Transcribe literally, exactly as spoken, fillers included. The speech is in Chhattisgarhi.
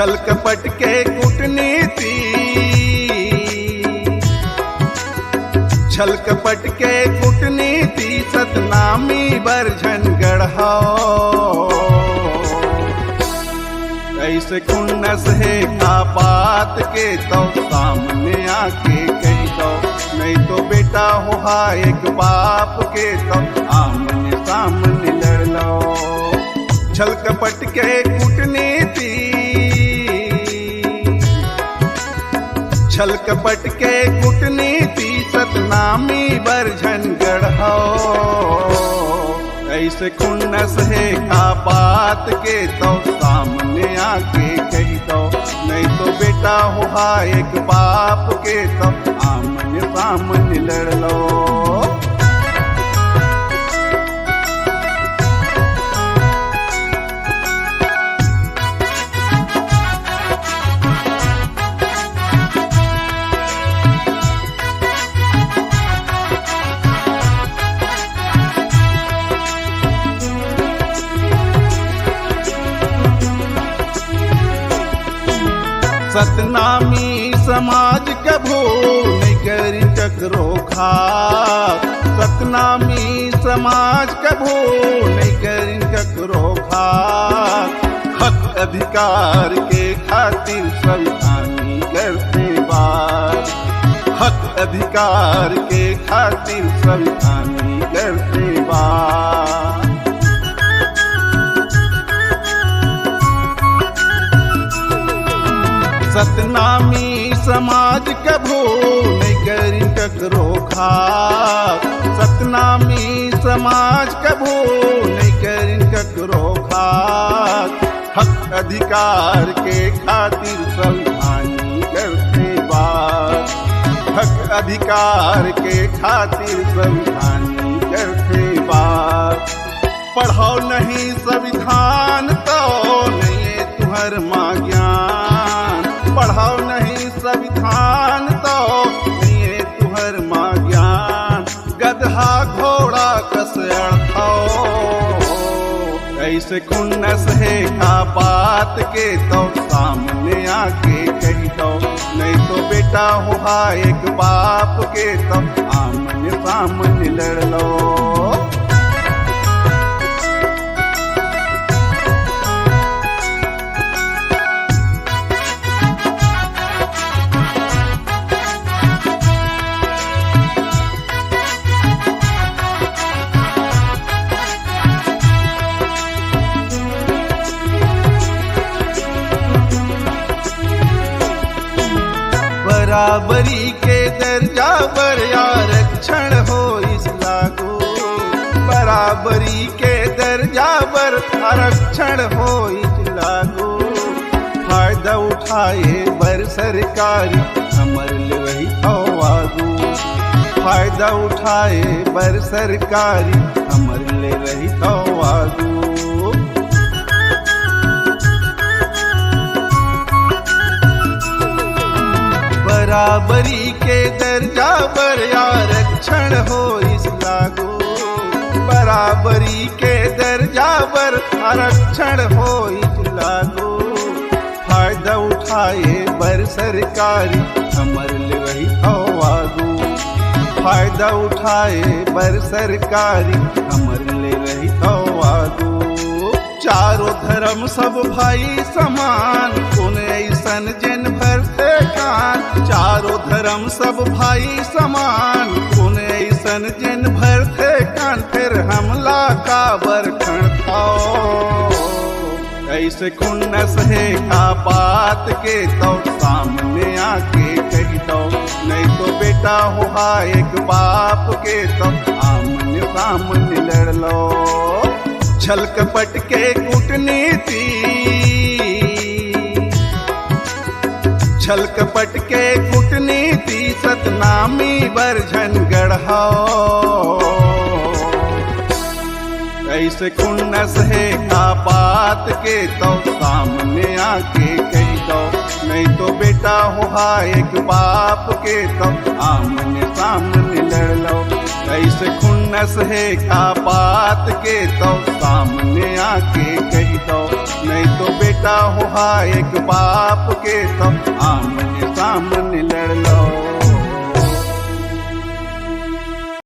छल कपट के कूटनीति, छल कपट के कूटनीति, सतनामी बर झन गढ़व। अइसे खुन्नस हे का बात के तौ सामने आके कहि दौ, नहीं तो बेटा हो हा एक बाप के तौ आमने सामने लड़ लौ। छल कपट के कूटनीति, छल कपट के कूटनीति, सतनामी बर झन गढ़व। अइसे खुन्नस हे का बात के तौ सामने आके कहि दौ, नहीं तो बेटा हो हा एक बाप के तौ आमने सामने लड़ लौ। सतनामी समाज कभू नइ करिन ककरो खाक, सतनामी समाज कभू नइ करिन ककरो खाक। हक अधिकार के खातिर संविधानी करथे बात, हक अधिकार के खातिर संविधानी करथे बात। सतनामी समाज कभू नइ करिन ककरो खाक, सतनामी समाज कभू नइ करिन ककरो खाक। हक अधिकार के खातिर संविधानी करथे बात, हक अधिकार के खातिर संविधानी करथे बात। पढ़व नहीं संविधान तौ नइये तुँहर मा ज्ञान, पढ़व नहीं संविधान तौ नइये तुँहर मा ज्ञान। गदहा घोड़ा कस अड़थव। अइसे खुन्नस हे का बात के तौ सामने आके कहि दौ, नहीं तो बेटा हो हा एक बाप के तौ आमने सामने लड़ लौ। बराबरी के दर्जा बर आरक्षण होइस लागू, बराबरी के दर्जा बर आरक्षण होइस लागू। फायदा उठाए बर सरकारी हमर ले रहिथव आगू, फायदा उठाए बर सरकारी हमर ले रहिथव आगू। बराबरी के दर्जा बर आरक्षण होइस लागू, बराबरी के दर्जा बर आरक्षण होइस लागू। फायदा उठाए बर सरकारी हमर ले रहिथव आगू, फायदा उठाए बर सरकारी हमर ले रहिथव आगू। चारों धर्म सब भाई समान, कोन अइसन जेन भरथे कान। चारों धर्म सब भाई समान, कोन अइसन जेन भरथे कान। फेर हमला काबर खंड़थव? अइसे खुन्नस हे का बात के तौ सामने आके कहि दौ, नहीं तो बेटा हो हा एक बाप के तौ आमने सामने लड़ लौ। छल कपट के कूटनीति, छल कपट के कूटनीति, सतनामी बर झन गढ़व। अइसे खुन्नस हे का बात के तौ सामने आके कहि दौ, नहीं तो बेटा हो हा एक बाप के तौ आमने सामने लड़ लौ। अइसे खुन्नस अस हे का बात के तो सामने आके कहि दो, नहीं तो बेटा हो हा एक बाप के तो आमने सामने लड़ लो।